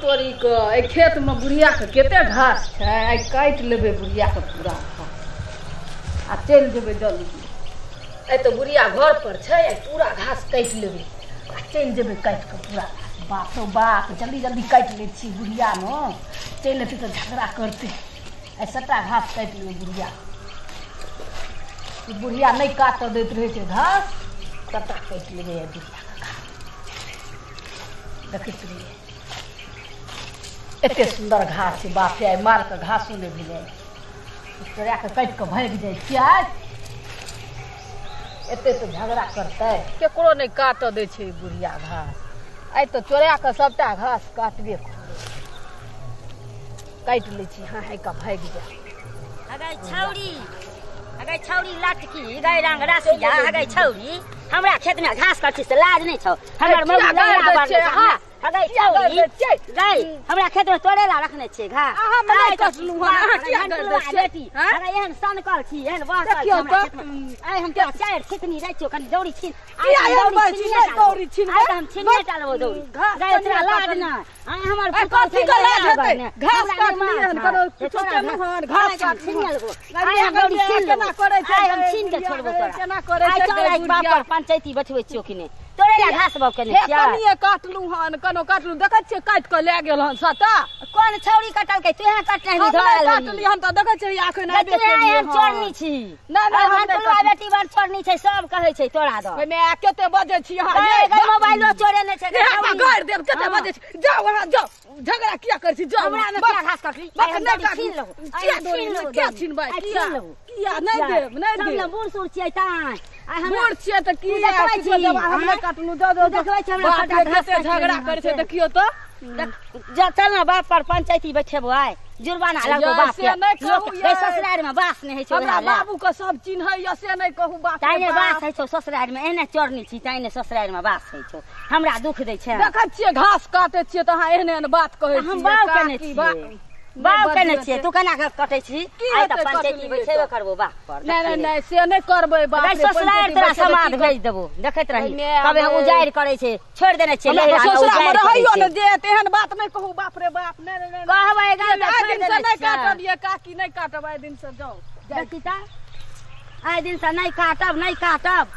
तोरी के एहि खेत में बुढ़िया के कते घास छै, आइ काटि लेबै बुढ़िया के पूरा घास आ चलि जेबै जल्दी। आइ तऽ बुढ़िया घर पर छै, आइ पूरा घास काटि लेबै आ चलि जेबै काटि कऽ पूरा घास। बाप रौ बाप, जल्दी जल्दी काटि लै छी, बुढ़िया ने चलि एतै तऽ झगड़ा करतै। आइ सबटा घास काटि लेबै बुढ़िया। बुढ़िया नहि काटऽ दैत रहै छै घास, सबटा काटि लेबै आइ बुढ़िया के घास। देखैत रहियै एते सुन्दर घास छै, बाप रे, आइ मालके घासो नहि भेलै, तोरा के काटि कऽ भागि जाइ छियै। एते तऽ झगड़ा करतै, केकरो नहि काटऽ दै छै बुढ़िया घास। आइ तऽ चोरा कऽ सबटा घास काटबे करबै, काटि लै छी, हाँ कऽ भागि जाय। अगै छौड़ी, अगै छौड़ी लटकी गै रंग रसिया, अगै छौड़ी हमरा खेत में घास कटै से लाज नहि छौ? हमर मौगी लहरा बार छै। अगै छौड़ी गै, हमरा खेत में तोरे ला रखने छियै घास। अहाँ मे नहि कटलहुँ हन, अहाँ किया गारि दै छियै? बेटी अगै एहन सनकल छी, एहन बहकल छी हमरा खेत में। आइ हम तोरा चारि छितनी दै छियौ, कनि दौड़ी छीन। किया एहन बाजै छी? नहि दौड़ी छीनबै। आइ तऽ हम छिनिए टा लेबौ दौड़ी। घास गै तोरा लाज नहि? आइ हमर आइ पुतहु कथी छै के लाज लहरा हेतै? बारने। घास हमरा नहि काटलियै हन, मार कोनो छौ। किछो तोरा केलहुँ हन? घास आइ हम काटलहुँ छिनिए हन। लेबौ, आइ हम दौड़ी छीन केना लेबौ, करै छै आइ हम गै छीन के बुढ़िया छोड़बौ गै, तोरा। केना करै आइ छै चल गै आइ बाप बुढ़िया? पर पंचायती बैठबै छियौ कि नहि? तोरे ला घास बाग केने हे छियै? कनिये काटलहुँ हन, कोनो काटलहुँ, देखै छियै काटि कऽ लए गेल हन सबटा। कोन छौड़ी कटलकै? तूहे कटने हम हेबही, नहि धरल हेबही। काटली हन तऽ देखै छियै एखन गै, आबे तूहे केलियै एहन हन। चोरनी छी। नहि नहि, हम नहि भंटुलुआ काटली। बेटी बड़ चोरनी छै, सब कहै छै तोरा दऽ। ओहिमे कते बजै छी अहाँ गै यै? गै, मोबाइलो चोरेने छै गै इएह छौड़ी। गारि देब, कते हँ। बजै छी? जाउ अहाँ जाउ, झगड़ा किया करै छी? जाउ। हमरा मे बस, किया घास कटली? बस, आइ हम नहि दौड़ी काटू। छीन लेबौ, आइ किया हम दौड़ी? छीन लेबौ किया दौड़ी। छीनबै? आइ किया छीन लेबौ। किया नहि देब? नहि सब देब। ने बूढ़ सूढ़ छियै ताँय। आइ हमरा बूढ़ छियै तऽ की तू देखबै किछो छी, देब, हम नहि आँय? काटलहुँ। जाउ जाउ तू देखबै छी हमरा बाप सबटा रे, घास कते काटि झगड़ा लेली करै छै हन से। देखियौ तऽ। जा चल ने बाप पर पंचायती बैठेबो, आइ जुर्माना लगतौ यै, बाप से के। नहि कहू लोक यै। गै ससुरारि में बास नहि होइ छौ हमरा ओएह लए। बाबू के सब चिन्हैया, से नहि कहू। बाप रे ताहि ने बाप। बास होइ छौ ससुरारि में, एहने चोरनी छी ताहि ने ससुरारि में बास होइ छौ। हमरा दुख दै छै। देखै छियै घास काटै छियै तऽ अहाँ एहन एहन बात कहै हम छियै। बाउ केने काकी, छियै, नहि बाउ केने बजियौ छियै, से। तू केना कऽ कटै छी? की आइ तऽ हेतै पंचायती कटलियै बैठेबे तऽ? करबो बाप पर। नहि नहि देखियै। नहि, से नहि करबै। बाप गै रे, ससुरारि पंचायती तोरा बैठेबै समाद की भेज देबो, देखैत रही। ओहिमे कबे आबै। उजाड़ि करै छै, छोड़ि देने छियै हमरा लहिरा तऽ मे ससुरामे उजाड़ि करै रहैयो छै। ने देत, एहन बात नहि कहू। बाप रे बाप, नहि नहि नहि। कहबै गाम मे आइ छोड़ि दिन से देने नहि छियै। काटब ये काकी, नहि काटब आइ दिन से। जाउ जाइ। देखी तऽ आइ दिन से नहि काटब, नहि काटब।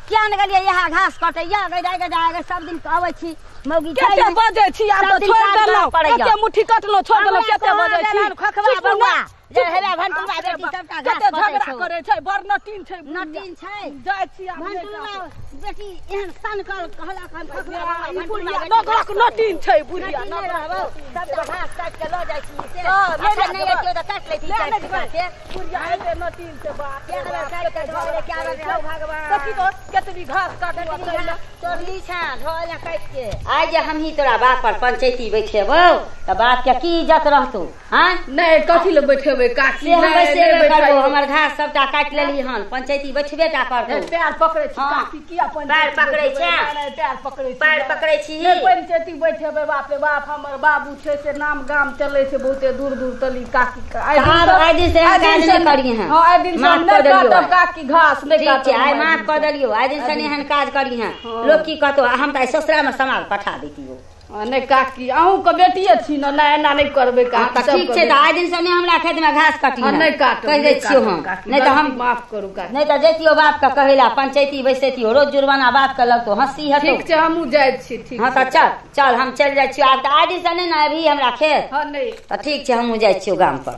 किया ने गेलियै इएह घास कटैया? गै दाइ, गै दाइ, गै, सब दिन अबै छी मौगी छै कते नहि। बजै छी आब सब तऽ दिन छोड़ि काज करऽ देलहुँ। पड़ैया। एते मुट्ठी कटलहुँ, छोड़ि देलहुँ। हमरा कते कहाँ बजै छी? देलहन खोखबा चुप बौआ, ने, जे चुप। हेबे भंटुलुआ बाप रे बेटी बाप, सबटा घास कते कटै झगड़ा छौ। करै छै, बड़ नटीन छै बुढ़िया। नटीन छै। जाइ छी आब नहि भंटुलुआ काटब। बेटी एहन सनकल कहलक हम खोखबा बौआ ई भंटुलुआ बुढ़िया बेटी नगरक घास कटै नटीन छौ। छै बुढ़िया, नटीन नहि नगरक रहबौ, नटीन सबटा छै। घास काटि कऽ लऽ जाइ छी से। हँ, नहि एखन लए नहि जेबै। अइतियौ तऽ काटि लैती लए चारि नहि टुकड़ा जेबै। से। बुढ़िया एते नटीन छै, बाप रे क्या बेर बाप, काटि कते कऽ धऽ झगड़ा गेलै, क्या करै बेर छै। हौ भगवान। देखी तऽ केतबी घास काटलहुँ कतबी चलि घास तोड़ली छें धऽ एलैं काटि के। आइ जे हमही तोरा बाप पर पंचायती बैठेबौ तऽ बाप के की इज्जत रहतौ? हँ नहि, कथी लए बैठेबै काकी? से हम नहि नहि बैसेबे करबौ। बैठाइयौ। हमर घास सबटा काटि लेली हन, पंचायती बैठबे टा करतौ। पैर पकड़ै छी हँ। काकी, किया पैर पंचायती पकड़ै बैठेबै? छें? नहि नहि, पैर पकड़ै छी। पैर नहि। पकड़ै छी? नहि पंचायती बैठेबै। बाप रे बाप, हमर बाबू छै से नाम गाम चलै छै बहुते दूर दूर तली काकी के। आइ तऽ दिन आब से आइ दिन से आइ एहन दिन काज से नहि करिहें। हँ, आइ दिन से हम माफ नहि कऽ देलियौ काटब आइ। काकी, घास नहि ठीक छै, काटब आइ हम आइ माफ दिन कऽ से। देलियौ, आइ दिन आइ से दिन नहि एहन से काज करिहें। हँ। लोक की कहतौ? हम तऽ आइ ससुरामे समाद पठा दैतियौ। हँ, नहि काकी, अहूँके बेटिये छी ने। नहि, एना नहि करबै हँ काकी, तऽ ठीक सबके छै, तऽ बेटी। आइ दिन से नहि हमरा खेतमे घास हँ, कटिहें, नहि काटब, कहि दै नहि छियौ काटब हम। काकी, नहि तऽ गलती हम माफ करू काकी। नहि तऽ जैतियौ बापके कहै लए, पंचायती बैसैतियौ, रोज जुर्माना बापके लगतौ, हँसी हेतौ। ठीक छै, हमहूँ जाइ छी। ठीक हँ छै। तऽ चल चल, हम चलि जाइ छियौ आब। तऽ आइ दिन से नहि ने अबही हमरा खेत। हँ, नहि। तऽ ठीक छै, हमहूँ जाइ छियौ गाम पर।